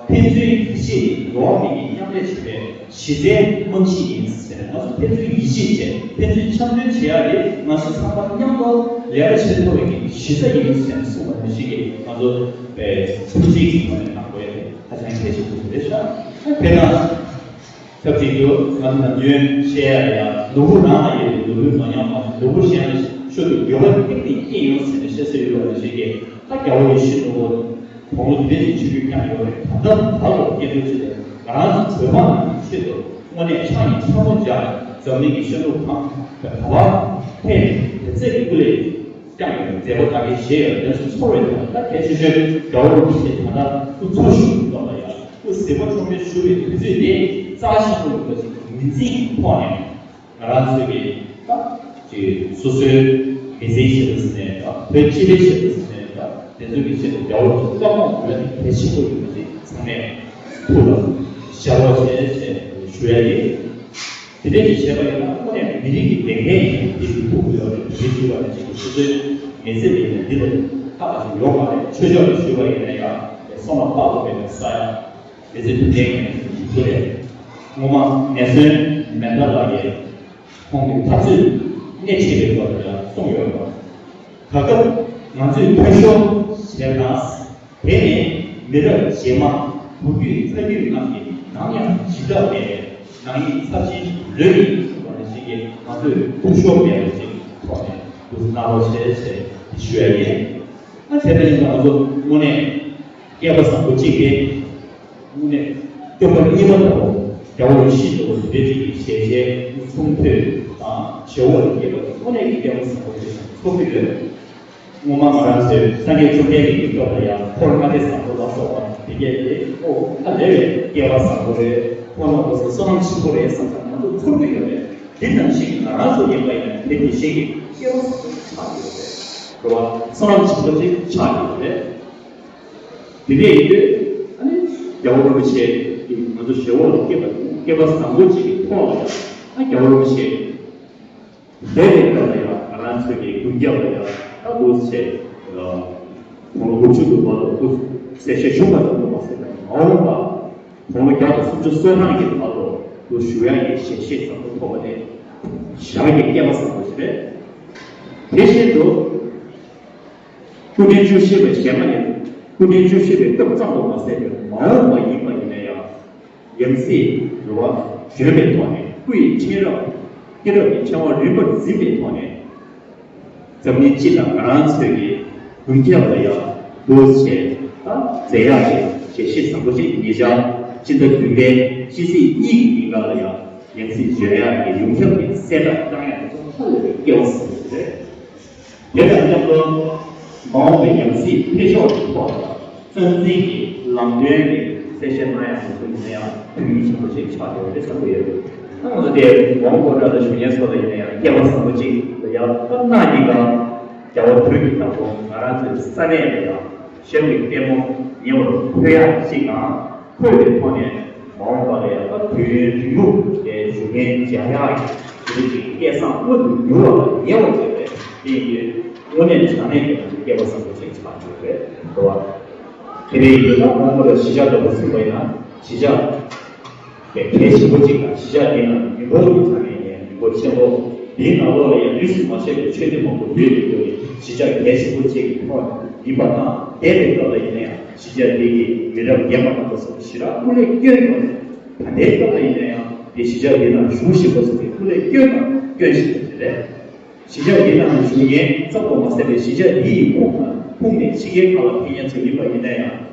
ཕན་ཚུན་ཡིད་ཆེས་ཡོང་མི་གི་མཉམ་ལས་བྱེད་པའི་གཞི་རྩའི་རྨང་གཞི་ཡིན་ཟེར། ང་ཚོ་ཕན་ཚུན་ཡིད་ཆེས་བྱས། ཕན་ཚུན་འཆམ་མཐུན་བྱེད་ཡག་དེ་ང་ཚོ་ཚང་མ་མཉམ་དུ་ལས་ཀ་བྱེད་ཐུབ་པའི་གི་གཞི་རྩ་ཡིན་ཟེར་གསུངས་པ་ནང་བཞིན་གྱི་ང་ཚོ་པའི་ཐུགས་རྗེ་གི་ཐོག་ནས་གནང་དགོས་ཡ་དེ་ཧ་ཅང་གལ་ཆེན་པོ་རེད་ཤག་དེ་དང་ཆབས་ཅིག་ཏུ་ང་ཚོ་ནམ་རྒྱུན་བཤད་ཡ་ཡང་ནོར་བུ་རང་ལ་ཡོད་པའི་ནོར་བུའི་མ་ཉམས་པ། ནོར་བུ་གཞན་ལ་ཤོར་དུས་འགྱོད་པ་གཏིང་ནས་སྐྱེ་ཡོང་ཟེར་ནས་བཤད་སྲོལ་ཡོད་པ་ནང་བཞིན་གྱི། ད་རྒྱལ་བ་ཡིད་བཞིན་ནོར་བུ་དགུང་ལོ་དེ་འདྲ་ཞིག་ཆོས་བརྒྱུད་བསྐྱངས་ཡོད་རེད། ད་ལྟ་བར་དུ་སྐྱེ་འགྲོ་ཆེད་དུ་ང་རང་ཚོ་བོད་པ་རྣམས་ཀྱི་ཆེད་དུ་དངོས་གནས་ཕྱག་གཉིས་ཕྲ་མོ་སྦྱར། འཛམ་གླིང་གི་ཤར་ནུབ་གང་ག་བར་ཕེབས་ནས་དེ་ཚད་ཀྱི་སྐུ་ལས་བསྐྱངས་ཡོད་པའི་མཛད་སྒོ་ད་གའི་བཞེས་ཡོད་པ་དེ་ཚོ་ཚོར་བའི་ཐོག་ནས། ད་གལ་ཆེ་ཤོས་རྒྱལ་བ་རིན་པོ་ཆེ་ད་ལྟ་སྐུ་འཚོ་བཞུགས་ཡོད་པ་ཡང་སྐུ་གཟི་དཔལ་འཕྲོག་བརླག་ཞུ་བའི་དུས་ཚོད་དེ་རྩ་ཆེན་པོ་ཡིན་པ་ཞིག་ངོས་འཛིན་གྱི་ཐོག་ནས། ང་རང་ཚོས་ཀྱི་ད་ཅིག་སོ་སོའི་མི་ཚེའི་ཆེད་དུ་ཟེར་ནས་དང་། བོད་སྤྱི་པའི་ཆེད་དུ་ཟེར་ནས་དང་། དེ་ཚོའི་གི་ཆེད་དུ་རྒྱལ་བ་རིན་པོ་ཆེ་བཀའ་དགོངས་ངོས་ནས་གལ་ཆེན་པོ་ཡིན་པ་ཅིག་ཚང་མས་ཐུགས་ལ་བཞག་རོགས་བྱས་ཞེས་ཞུ་ཡ་ཡིན། དེ་འདྲས་ཀྱི་བྱས་པ་ཡིན་ན་དངོས་གནས་མི་རིགས་ཀྱི་ལས་འགན་ཡིན་པ་དེ་ཐུགས་ཁུར་ཡོད་རེད། མི་ཞུ་བ་ནི་ཅིག་སོ་སོའི་མི་ཚེ་ལ་ཡིན་ན་འདི་ལས་ཁག་ཅིག་ཡོད་མ་རེད། ཆོས་ཕྱོགས་ལ་ཞུས་པ་ཡིན་ན་ཡང་སོ་ལ་དཔག་ཏུ་མེད་པའི་ས་ཡ། དེ་ཚོའི་དུས་ཚོད་ངས་ཞུ་རེད། སྔོན་མ་ངལ་རྩོལ་མེ་མདའ་ལགས་ཀྱིས་ཁོང་གི་འཐབ་རྩོད་སྣེ་ཁྲིད་པའི་སྐོར་ལ་གསུངས་ཡོད་པ། ད་སྐབས་ང་ཚོས་འཐུས་ཤོར་བྱས་ན། དེ་ནི་མི་རབས་རྗེས་མ་བུ་རྒྱུད་ཚ་རྒྱུད་རྣམས་ཀྱིས་ནམ་ཡང་བརྗེད་ཐབས་མེད་པའི་ནག་ཉེས་ཚབས་ཆེན་ཞིག་ལོས་ཡིན་གསུངས་པ་ནང་བཞིན་གྱི། ང་ཚོས་འཐུས་ཤོར་མེད་པ་ཞིག་ཐོག་ནས་འདུག་སེ་གནང་རོགས་བྱེད་ཅེས་ཞུ་ཡ་ཡིན། ཨ་དེ་ནས་ང་ཚོ་དངོས་གནས་སྐལ་པ་བཟང་པོ་གཅིག་རེད། དངོས་གནས་སྟོན་པ་རྙིང་མ་ལྟ་བུ་རྒྱལ་བ་ཡིད་བཞིན་ནོར་བུ་དེ་འདྲ་ཅིག་གི་ཞལ་མཇལ་མཚུངས་ཐོས་དང་བྱེད་པོ་ལ་སྐྱེས་པ་དེ་དངོས་གནས་ཀྱི་སྐལ་པ་བཟང་པོ་ཞིག་ཚོར་གྱི་ཡོད། སྔོན་མ་ང་རང་ཚོས་སངས་རྒྱས་བཅོམ་ལྡན་འདས་ཀྱི་སྐབས་ལ་ཡང་འཁོར་ལྔ་སྡེ་བཟང་པོ་ལ་སོགས་པ་དེ་གས་དེ་ཨོ་ཧ་ལས་པའི་སྐལ་པ་བཟང་པོ་རེད། ཁོང་རྣམ་པ་ཚོ་བསོད་ནམས་ཆེན་པོ་རེད་བསམ་བསམ་ང་ཚོ་ཚོར་གྱི་ཡོད་རེད། དེ་ནང་བཞིན་ང་རང་ཚོ་ཡིན་པ་ཡིན་ན་དེ་དེ་བཞིན་གྱི་སྐལ་པ་བཟང་པོ་ཆགས་ཡོད་རེད། རེད་བ། བསོད་ནམས་ཆེན་པོ་ཅིག་ཆགས་ཡོད་རེད། དེ་འདྲ་ཡིན་དུས་ཨ་ནི་རྒྱལ་བ་རིན་པོ་ཆེ་གིས་ང་ཚོ་ཞི་བ་ལ་སྐྱེས་པ་དེ་སྐལ་པ་བཟང་པོ་ཅིག་གི་ཐོག་ལ་ཡང་ཨ་རྒྱལ་བ་རིན་པོ་ཆེ་བསྡད་པའི་སྐབས་ལ་ཡང་ང་རང་ཚོའི་གི་མགོན་སྐྱབས་ལ་ཡང་ད་འདུག་སེ་ཁོང་ལ་དགུ་བཅུ་དུ་བར་དུ་སྐུ་ཚེ་ཞལ་བཞུགས་པ་ཙམ་དུ་མ་ཟད་པར་མ་འོངས་པ་དགུང་ལོ་བརྒྱ་དང་སུམ་ཅུ་སོ་གྲངས་ཀྱི་བར་དུ་སྐུ་བཞུགས་ཡག་གི་ཞལ་བཞེས་ཙམ་དུ་ཐོབ་པ་དེ་ཞེ་དྲག་གི་སྐལ་པ་བཟང་པོ་ཞིག་རེད། དེ་བཞིན་དུ། སྐུ་ཕྲེང་བཅུ་བཞི་པའི་ཞལ་སྔ་ནས་སྐུ་ཕྲེང་བཅུ་བཞི་པའི་སྐབས་ཙམ་དུ་མ་ཟད་པའི་མ་འོངས་པ་ཡིན་པ་ཡིན་ན་ཡང་། ཡང་སྲིད་རེ་བ་བྱོན་པའི་ཐོག་ནས། སྐུ་ཡི་ཕྲེང་རབ་སྐྱེས་རབས་ཀྱི་ཕྲེང་བ་རིམ་པར་འཛིན་པའི་ཐོག་ནས། འཛམ་གླིང་སྤྱི་དང་ང་རང་ཚོའི་གི་མགོན་སྐྱབས་ལ་ཡང་འདུག་སེ་ད་མཛད་ཡག་གི་ཞལ་བཞེས་བཟང་པོ་ཞིག་ཉེ་ཆར་སྤྱི་ཟླ་བདུན་པའི་སྤྱི་ཚེས་གཉིས་ཀྱི་ཉིན་ཀ་ལ་ཡང་ཡང་སྲིད་བྱོན་ཡག་གི་ཡོངས་ཁྱབ་ཀྱི་གསལ་བསྒྲགས་བཏང་ཡག་དེ་ཚོ་ཧ་ལས་པའི་སྐལ་བ་བཟང་པོ་ཞིག་རེད། དེ་དང་མཉམ་དུ་མ་འོངས་པའི་ཡང་སྲིད་འཕེལ་ཕྱོགས་ཀྱི་ཐོག་ལ་རྩ་འཛིན་གྱི་ལམ་སྟོན་གྱི་གསལ་བཤད་གནང་ཡག་དེ་ཚོ་ཡིན་ན་ཡང་དོན་སྙིང་ཆེན་པོ་ཞིག་ཆགས་ཡོད་རེད་བསམ་གྱི་ཡོད། ད་ང་ཚོ་དེ་མ་འོངས་པ་ལ་བཞུགས་མཁན་ཚོ་ལ་ཡིན་ན་ཡང་སྐལ་བ་བཟང་པོ་གཅིག་ལ་ཡང་ད་གནངས་ཉིན་ཀ་རྒྱལ་བ་བོད་ཀྱི་བདག་པོ་ང་རང་ཚོའི་ས་གནས་ལ་ཡང་ཞབས་ཀྱི་ལྟད་མོ་ཉེ་བར་འཁོད་ཡག་གཅིག་དང་། འཁོད་པའི་ཐོག་ནས་མ་འོངས་པ་ལ་ཡང་ད་དུས་ཡུན་རིང་པོ་དེ་བཞུགས་མཁན་མཇལ་ཡག་གི་དེ་རིགས་ཀྱི་སྐལ་བཟང་མངོན་དུ་འགྱུར་བ་ལ་ཉེ་བར་མཛད་པའི་དེ་ཡི་དངོས་གནས་དྲང་གནས་ཀྱི་སྐལ་བ་བཟང་པོ་ཞིག་ཆགས་ཡོད་རེད་འགྲོ་བ། དེ་འདྲ་ཡིན་དུས་ད་མ་འོངས་པ་ལ་གཞིས་ཆགས་འདྲ་པོ་ཟིན་པ་ཡིན་ན་གཞིས་ཆགས་དེ་གལ་ཆེན་པོ་གཅིག་དང་། གཞིས་ཆགས་དེ་ནང་མི་འབོར་གྱི་ཆ་ནས་ཡང་མི་འབོར་ཆེན་པོ། དེའི་ནང་ལོགས་ལ་ཡང་རིས་སུ་མ་ཆད་པའི་ཆོས་སྡེ་མང་པོ་ཡོད་པའི་སྐོར་གྱི་གཞིས་ཆགས་གལ་ཆེན་པོ་གཅིག་གི་ཐོག་ཡིན་པ་དང་། འདས་པའི་སྐབས་ལ་ཡིན་ན་ཡང་གཞིས་ཆགས་འདི་གི་མི་རབས་རྒན་པ་རྣམ་པ་ཚོ་ཞེ་དྲག་སྐུ་ལས་བསྐྱོན་ཡོད་རེད། ད་ལྟའི་སྐབས་ལ་ཡིན་ན་ཡང་དེ་གཞིས་ཆགས་འདི་ནང་བཞུགས་བཞིན་པ་ཚོ་གི་སྐུ་ལས་བསྐྱོན་དང་སྐྱོན་བཞིན་པ་ཞིག་རེད། གཞིས་ཆགས་འདི་ནང་བཞུགས་མཁན་ཙམ་དུ་མ་ཟད་པའི་གཞིས་ཆགས་འདི་ཡི་ཁོངས་ནས་ཁོངས་ནས་ཕྱི་རྒྱལ་ཁག་ལ་ཕེབས་མཁན་ཚོ་ཡིན་པ་ཡིན་ན་ཡང་།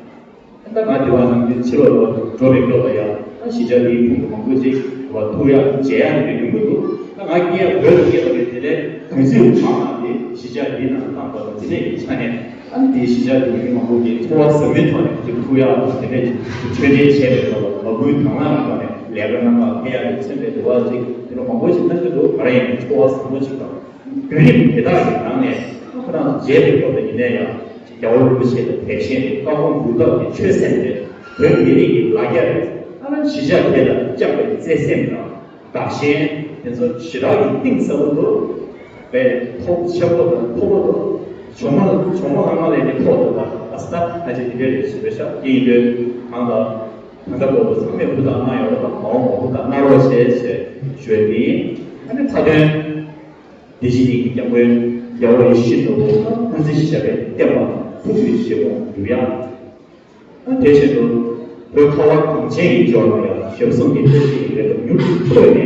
ད་ང་དེ་བ་ནང་དུ་ཕྱི་ལོགས་ལ་འགྲོ་བའི་སྐབས་ལ་ཡང་ད་གཞིས་ཆགས་འདིའི་ཁོངས་སུ་མང་པོ་ཅིག་བ་ཐུག་ཡག་མཇལ་ཡག་དེ་ཡོང་གི་འདུག་ད་ང་སྐྱེས་བོད་དུ་སྐྱེས་པ་རེད། དེ་ལས་དུས་ཚོད་མང་བ་དེ་གཞིས་ཆགས་འདི་ནང་བཏང་བ་དང་། དེ་ནས་ཀྱི་ཆ་ནས། ཨ་ནི་དེའི་གཞིས་ཆགས་ཀྱི་མི་མང་པོ་གིས་འཚོ་བ་ཟབ་མོའི་ཐོག་ནས་ཅིག་ཐུག་ཡག་དང་དེ་འདྲས་ཀྱི་འཕྲོད་བསྟེན་བྱས་པའི་ཐོག་ལ་མ་སྐུལ་དང་བླངས་ཀྱི་ཐོག་ནས་ལས་ཀ་གནང་ག་ཕེབས་ཡག་གི་མཚོན་པའི་འདུ་བ་ཅིག་དེ་འདྲ་མང་པོ་ཞིག་མཐའ་གཅིག་ཏུ་ང་རང་ཡང་འཚོ་བ་བཟང་པོ་ཅིག་དང་བརྒྱུད་རིམ་དེ་དག་གི་ནང་ནས་ཁོ་རང་ཚོ་མཇལ་བའི་སྐོར་དུ་ཡིན་ན་ཡང་རྒྱལ་བ་རིན་པོ་ཆེ་ལ་དད་ཞེན་རེད། བཀའ་དགོངས་སྒྲུབ་ཐབས་ཀྱི་ཆོད་སེམས་རེད། བོད་མི་རིགས་ཀྱི་ལ་རྒྱ་རེད། ཨ་ནི་གཞིས་ཆགས་དེ་ལ་བཅངས་པའི་བརྩེ་སེམས་དང་། བདག་གཞན་དེ་ཚོ་ཞེ་དྲག་གི་གཏིང་ཟབ་པོ་འདུག་པས་ཐོག་ཆེན་པོ་དང་མཐོ་པོ་འདུག་ཇོ་མོ་ཇོ་མོ་གླང་མ་ལས་ཀྱི་ཐོག་ཏུ་དང་ཨ་སྟ་ཨ་ཅེ་འདི་འདྲ་རེད་ཞེས་པའི་ཤག་སྐྱེ་ཡི་འདོད་གང་དང་ད་ལྟ་བར་དུ་ཚང་མས་ཧུར་ཐག་གནང་ཡོད་རེད་པ། མ་འོངས་པ་ཧུར་ཐག་གནང་རོགས་བྱས་ཞེས་ཞུ་ཡ་ཡིན། ཨ་ནི་མཐའ་དོན་བདེ་སྐྱིད་གླིང་གི་སྐྱབས་མགོན་རྒྱལ་བ་ཡིད་བཞིན་ནོར་བུ་དང་ཁོང་ཚེ་ཞབས་པད་བརྟན་པ་ཐུགས་རྗེ་ཆེ་དགོངས་འགྲུབ་ཡ། དེ་བཞིན་དུ་བོད་ཁ་བ་གངས་ཅན་གྱི་ལྗོངས་ལ་ཡང་ཞབས་ཟུང་གི་བཀྲ་ཤིས་ཀྱི་འགྲེལ་པ་མྱུར་དུ་ཐོས་ནས་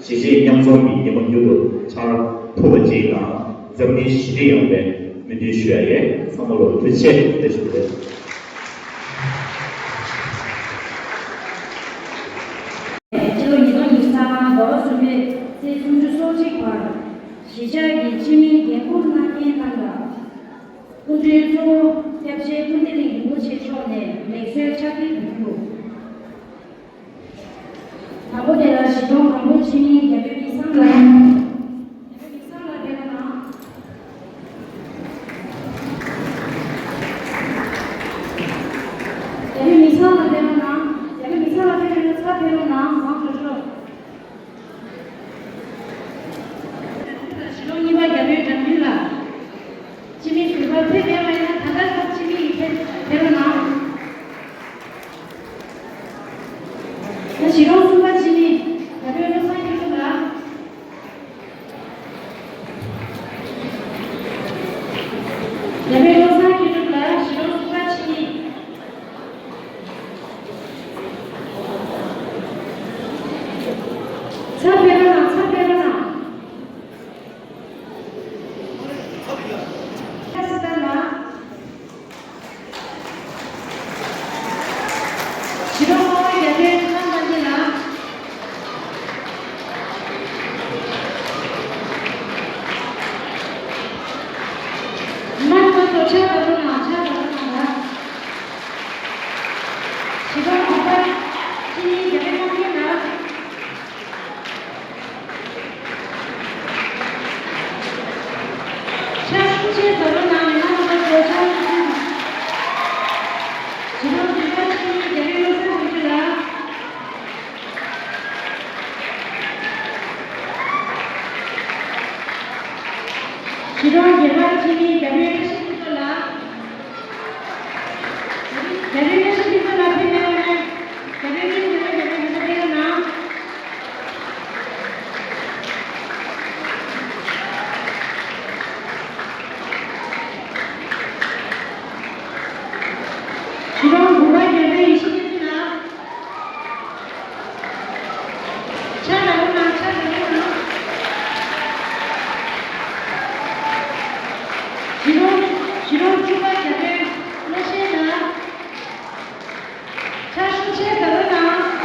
གཞིས་བྱེས་མཉམ་འཛོམས་ཀྱི་ཉི་མ་མྱུར་དུ་འཆར་ཐུབ་པ་ཅིག་དང་འཛམ་གླིང་ཞི་བདེ་ཡོང་བའི་སྨོན་འདུན་ཞུ་ཡ་ཡིན། ཚང་མ་ལ་ཐུགས་རྗེ་ཆེ། བཀྲ་ཤིས་བདེ་ལེགས། སྤྱི་ལོ་ཉིས་སྟོང་ཉི་ཤུ་རྩ་ལྔ་ཟླ་བ་གསུམ་པའི་ཚེས་སུམ་ཅུ་སོ་གཅིག་བར་གཞིས་ཆགས་ཀྱི་སྤྱི་མིའི་འགན་འཁུར་གནང་མཁན་རྣམས་ལ། སྐུ་མགྲོན་གཙོ་བོ་སྐྱབས་རྗེ་ཀུན་བདེ་གླིང་རིན་པོ་ཆེ་མཆོག་ནས་ལེགས་གསོལ་ཕྱག་འཁྱེར་འབུལ་རྒྱུ། དང་པོ་དེ་ལ་གཞིས་གྲོང་དང་པོ་སྤྱི་མི་རྒྱ་བོད་མི་ཚང་ལ། རྒྱ་བོད་མི་ཚང་ལ་ཕེབས་རོགས་གནང་། རྒྱ་བོད་མི་ཚང་ལ་ཕེབས་རོགས་གནང་། རྒྱ་བོད་མི་ཚང་ལ་ཕེབས་རོགས་གནང་། ཚར་ཕེབས་རོགས་གནང་། མང་ཆེ་ཤོས། གཞིས་གྲོང་གཉིས་པ་རྒྱ་བོད་དགྲ་འདུལ་ལགས། སྤྱི་མི་ཟུར་པ་ཕེབས་མེད་པ་ཡིན་ན་ད་ལྟ་ཁ་སྤྱི་མི་ཡིས་ཕེབས་ཕེབས་རོགས་གནང་། ད་གཞིས་གྲོང་གསུམ་པ་སྤྱི་མི་རྒྱ་བོད་བློ་བཟང་མཁས་གྲུབ་ལགས། རྒྱ་བོད་བློ་བཟང་མཁས་གྲུབ་ལགས། གཞིས་གྲོང་གསུམ་པ་སྤྱི་མི། ཚར་ཕེབས་རོགས་གནང་། ཚར་ཕེབས་རོགས་གནང་། ཁ་སི་ཏན་ལགས། གཞིས་གྲོང་ངོ་བོ་རྒྱ་བོད་ཚང་པ་འདི་ལགས། མར་ཁ་ཐོག་ཕྱག་བརྡབ་རོགས་གནང་། ཕྱག་བརྡབ་རོགས་གནང་ལགས། གཞིས་གྲོང་དགུ་པ་སྤྱི་མི་རྒྱ་བོད་དམངས་ཁྲོད་ལགས། ཕྱག་ཤུགས་ཆེ་བརྡབ་རོགས་གནང་། ཡང་ན་ལོག་པར་ཕྱག་ཤུགས་ཆེ་བརྡབ། གཞིས་གྲོང་བདུན་པ་སྤྱི་མི་རྒྱ་བོད་བློ་བཟང་དོན་གྲུབ་ལགས། གཞིས་གྲོང་བརྒྱད་པ་སྤྱི་མི་རྒྱ་བོད་བཀྲ་ཤིས་ཕུན་ཚོགས་ལགས། རྒྱ་རི་བཀྲ་ཤིས་ཕུན་ཚོགས་ལགས་ཕེབས་མེད་པ་ཡིན་ན། རྒྱ་རི་བཀྲ་ཤིས་ཕུན་ཚོགས་ལགས་ཕེབས་མེད་པ་ཡིན་ན། གཞིས་གྲོང་དགུ་པ་རྒྱ་བོད་ཡེ་ཤེས་བསྟན་འཛིན་ལགས། ཕྱག་ལ་རོགས་གནང་། ཕྱག་ལ་རོགས་གནང་། གཞིས་གྲོང་གཞིས་གྲོང་བཅུ་པ་རྒྱ་བོད་བློ་ཤེས་ལགས། ཕྱག་ཤུགས་ཆེ་བརྡབ་རོགས་གནང་།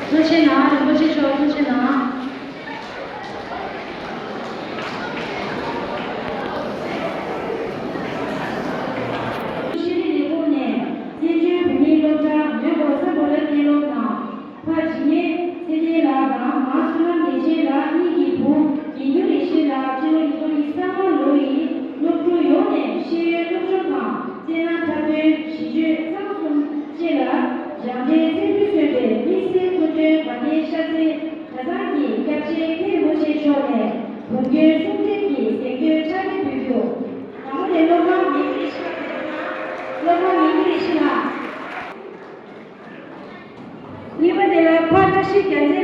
ཐུགས་རྗེ་གནང་། རིན་པོ་ཆེ་མཆོག་ཐུགས་རྗེ་གནང་། ཤེས་རིག་ལས་ཁུངས་ནས་བཙན་བྱོལ་བོད་མིའི་སློབ་གྲྭ་མོན་གྷོ་སམ་བྷོ་ཊ་གཏན་སློབ་དང་། ཕ་འཇིགས་མེད་ཚེ་བརྟན་ལགས་དང་མ་བསོད་ནམས་བདེ་ཆེན་ལགས་གཉིས་ཀྱི་བུ་རྒྱན་འགྱུར་ཡེ་ཤེས་ལགས་སྤྱི་ལོ་ཉིས་སྟོང་ཉི་ཤུ་རྩ་ལྔ་ལོ་ཡི་སློབ་ཕྲུག་ཡོངས་ནས་ཤེས་ཡོན་སློབ་སྦྱོང་དང་རྩེད་སྣ་འཁྲབ་སྟོན་ཞིབ་དཔྱོད་གཙང་གསུམ་བཅས་ལ་རྒྱང་འཕྲིན་ཚད་མཐུན་བཟོས་པའི་དམིགས་བསལ་སྐུ་མགྲོན་དགའ་ལྡན་ཤར་རྩེ་གྲྭ་ཚང་གི་སྐྱབས་རྗེ་མཁན་རིན་པོ་ཆེ་མཆོག་ནས་བོད་སྐྱོན་གསུང་འཕྲིན་གྱི་གཟེངས་བསྟོད་ཕྱག་འཁྱེར་འབུལ་རྒྱུ། དང་པོ་ནས་སློབ་དཔོན་མིང་གི་རིགས་ཤིག་ལ་ཕེབས་རོགས་གནང་། སློབ་དཔོན་མིང་གི་རིགས་ཤིག་ལ། གཉིས་པ་དེ་ལ་ཕ་བཀྲ་ཤིས་རྒྱལ་མཚན།